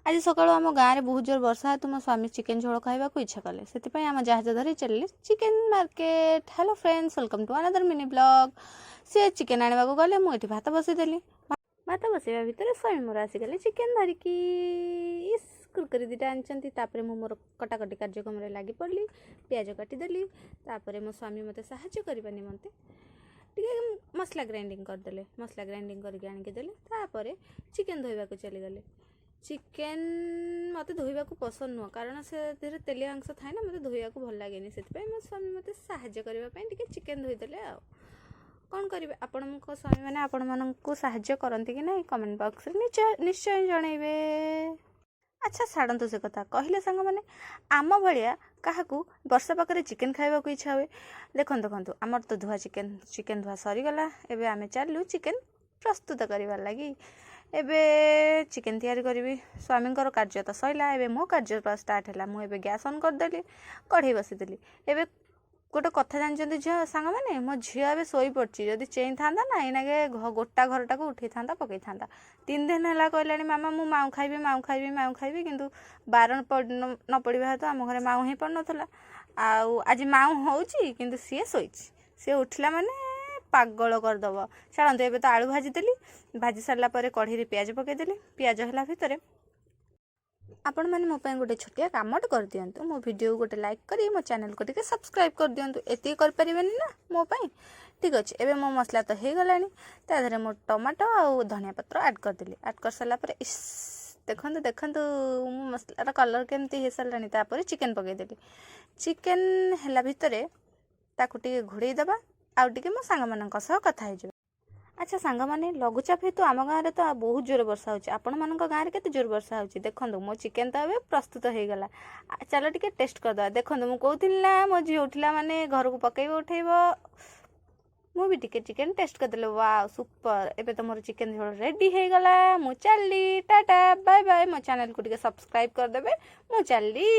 ଆଜି ସକାଳୁ ଆମ ଗାଁରେ ବହୁତ ଜୋର ବର୍ଷା ହେତୁ ମୋ ସ୍ୱାମୀ ଚିକେନ୍ ଝୋଳ ଖାଇବାକୁ ଇଚ୍ଛା କଲେ। ସେଥିପାଇଁ ଆମ ଜାହାଜ ଧରି ଚାଲିଲେ chicken market. Hello friends, welcome to another mini vlog. ସିଏ ଚିକେନ୍ ଆଣିବାକୁ ଗଲେ, ମୁଁ ଏଠି ଭାତ ବସେଇଦେଲି। ଭାତ ବସେଇବା ଭିତରେ ସ୍ୱାମୀ ମୋର ଆସିଗଲେ ଚିକେନ୍ ଧରିକି। ଇସ୍, କୁରକୁରି ଦୁଇଟା ଆଣିଛନ୍ତି। ତାପରେ ମୁଁ ମୋର କଟାକଟି କାର୍ଯ୍ୟକ୍ରମରେ ଲାଗି ପଡ଼ିଲି। ପିଆଜ କାଟିଦେଲି। ତାପରେ ମୋ ସ୍ୱାମୀ ମୋତେ ସାହାଯ୍ୟ କରିବା ନିମନ୍ତେ ଟିକେ ମସଲା ଗ୍ରାଇଣ୍ଡିଙ୍ଗ କରିଦେଲେ। ମସଲା ଗ୍ରାଇଣ୍ଡିଙ୍ଗ କରିକି ଆଣିକି ଦେଲେ। ତାପରେ ଚିକେନ୍ ଧୋଇବାକୁ ଚାଲିଗଲେ। ଚିକେନ୍ ମୋତେ ଧୋଇବାକୁ ପସନ୍ଦ ନୁହଁ, କାରଣ ସେଥିରେ ତେଲିଆ ଅଂଶ ଥାଏ ନା, ମୋତେ ଧୋଇବାକୁ ଭଲ ଲାଗେନି। ସେଥିପାଇଁ ମୋ ସ୍ୱାମୀ ମୋତେ ସାହାଯ୍ୟ କରିବା ପାଇଁ ଟିକେ ଚିକେନ୍ ଧୋଇଦେଲେ। ଆଉ କ'ଣ କରିବେ? ଆପଣଙ୍କ ସ୍ୱାମୀମାନେ ଆପଣମାନଙ୍କୁ ସାହାଯ୍ୟ କରନ୍ତି କି ନାହିଁ, କମେଣ୍ଟ ବକ୍ସରେ ନିଶ୍ଚୟ ନିଶ୍ଚୟ ଜଣେଇବେ। ଆଚ୍ଛା, ଛାଡ଼ନ୍ତୁ ସେ କଥା। କହିଲେ ସାଙ୍ଗମାନେ, ଆମ ଭଳିଆ କାହାକୁ ବର୍ଷା ପାଗରେ ଚିକେନ୍ ଖାଇବାକୁ ଇଚ୍ଛା ହୁଏ? ଦେଖନ୍ତୁ ଦେଖନ୍ତୁ, ଆମର ତ ଧୁଆ ଚିକେନ୍, ଚିକେନ୍ ଧୁଆ ସରିଗଲା। ଏବେ ଆମେ ଚାଲିଲୁ ଚିକେନ୍ ପ୍ରସ୍ତୁତ କରିବା ଲାଗି। ଏବେ ଚିକେନ୍ ତିଆରି କରିବି। ସ୍ୱାମୀଙ୍କର କାର୍ଯ୍ୟ ତ ସରିଲା, ଏବେ ମୋ କାର୍ଯ୍ୟ ଷ୍ଟାର୍ଟ ହେଲା। ମୁଁ ଏବେ ଗ୍ୟାସ୍ ଅନ୍ କରିଦେଲି, କଢ଼େଇ ବସିଦେଲି। ଏବେ ଗୋଟେ କଥା ଜାଣିଛନ୍ତି ଝିଅ ସାଙ୍ଗମାନେ, ମୋ ଝିଅ ଏବେ ଶୋଇପଡ଼ିଛି। ଯଦି ଚେଇଁଥାନ୍ତା ନା, ଏଇନାକେ ଗୋଟା ଘରଟାକୁ ଉଠେଇଥାନ୍ତା, ପକେଇଥାନ୍ତା। 3 ଦିନ ହେଲା କହିଲାଣି, "ମାମା, ମୁଁ ମାଉ ଖାଇବି, ମାଉ ଖାଇବି, ମାଉ ଖାଇବି।" କିନ୍ତୁ ବାରଣ ନ ପଡ଼ିବା ହେତୁ ଆମ ଘରେ ମାଉ ହିଁ ପଡ଼ୁନଥିଲା। ଆଉ ଆଜି ମାଉ ହେଉଛି, କିନ୍ତୁ ସିଏ ଶୋଇଛି। ସିଏ ଉଠିଲା ମାନେ ପାଗଳ କରିଦେବ। ଛାଡ଼ନ୍ତୁ, ଏବେ ତ ଆଳୁ ଭାଜିଦେଲି। ଭାଜି ସାରିଲା ପରେ କଢ଼େଇରେ ପିଆଜ ପକାଇଦେଲି। ପିଆଜ ହେଲା ଭିତରେ ଆପଣମାନେ ମୋ ପାଇଁ ଗୋଟେ ଛୋଟିଆ କାମଟେ କରିଦିଅନ୍ତୁ। ମୋ ଭିଡ଼ିଓକୁ ଗୋଟେ ଲାଇକ୍ କରି ମୋ ଚ୍ୟାନେଲକୁ ଟିକେ ସବସ୍କ୍ରାଇବ୍ କରିଦିଅନ୍ତୁ। ଏତିକି କରିପାରିବେନି ନା ମୋ ପାଇଁ? ଠିକ୍ ଅଛି। ଏବେ ମୋ ମସଲା ତ ହେଇଗଲାଣି। ତା ଦେହରେ ମୁଁ ଟମାଟୋ ଆଉ ଧନିଆ ପତ୍ର ଆଡ଼୍ କରିଦେଲି। ଆଡ଼୍ କରିସାରିଲା ପରେ, ଇସ୍, ଦେଖନ୍ତୁ ଦେଖନ୍ତୁ, ମୋ ମସଲାର କଲର୍ କେମିତି ହେଇସାରିଲାଣି। ତାପରେ ଚିକେନ୍ ପକାଇଦେଲି। ଚିକେନ୍ ହେଲା ଭିତରେ ତାକୁ ଟିକେ ଘୋଡ଼େଇ ଦେବା ଆଉ ଟିକେ ମୋ ସାଙ୍ଗମାନଙ୍କ ସହ କଥା ହେଇଯିବା। ଆଚ୍ଛା ସାଙ୍ଗମାନେ, ଲଘୁଚାପ ହେତୁ ଆମ ଗାଁରେ ତ ବହୁତ ଜୋରେ ବର୍ଷା ହେଉଛି। ଆପଣମାନଙ୍କ ଗାଁରେ କେତେ ଜୋର ବର୍ଷା ହେଉଛି? ଦେଖନ୍ତୁ, ମୋ ଚିକେନ୍ ତ ଏବେ ପ୍ରସ୍ତୁତ ହେଇଗଲା। ଚାଲ ଟିକେ ଟେଷ୍ଟ କରିଦେବା। ଦେଖନ୍ତୁ, ମୁଁ କହୁଥିଲି ନା, ମୋ ଝିଅ ଉଠିଲା ମାନେ ଘରକୁ ପକେଇବ, ଉଠେଇବ। ମୁଁ ବି ଟିକେ ଚିକେନ୍ ଟେଷ୍ଟ କରିଦେଲି। Wow, super! ଏବେ ତ ମୋର ଚିକେନ୍ ଝୋଳ ରେଡ଼ି ହେଇଗଲା। ମୁଁ ଚାଲିଲି, ଟାଟା, ବାଏ ବାଏ। ମୋ ଚ୍ୟାନେଲକୁ ଟିକେ ସବସ୍କ୍ରାଇବ୍ କରିଦେବେ। ମୁଁ ଚାଲିଲି।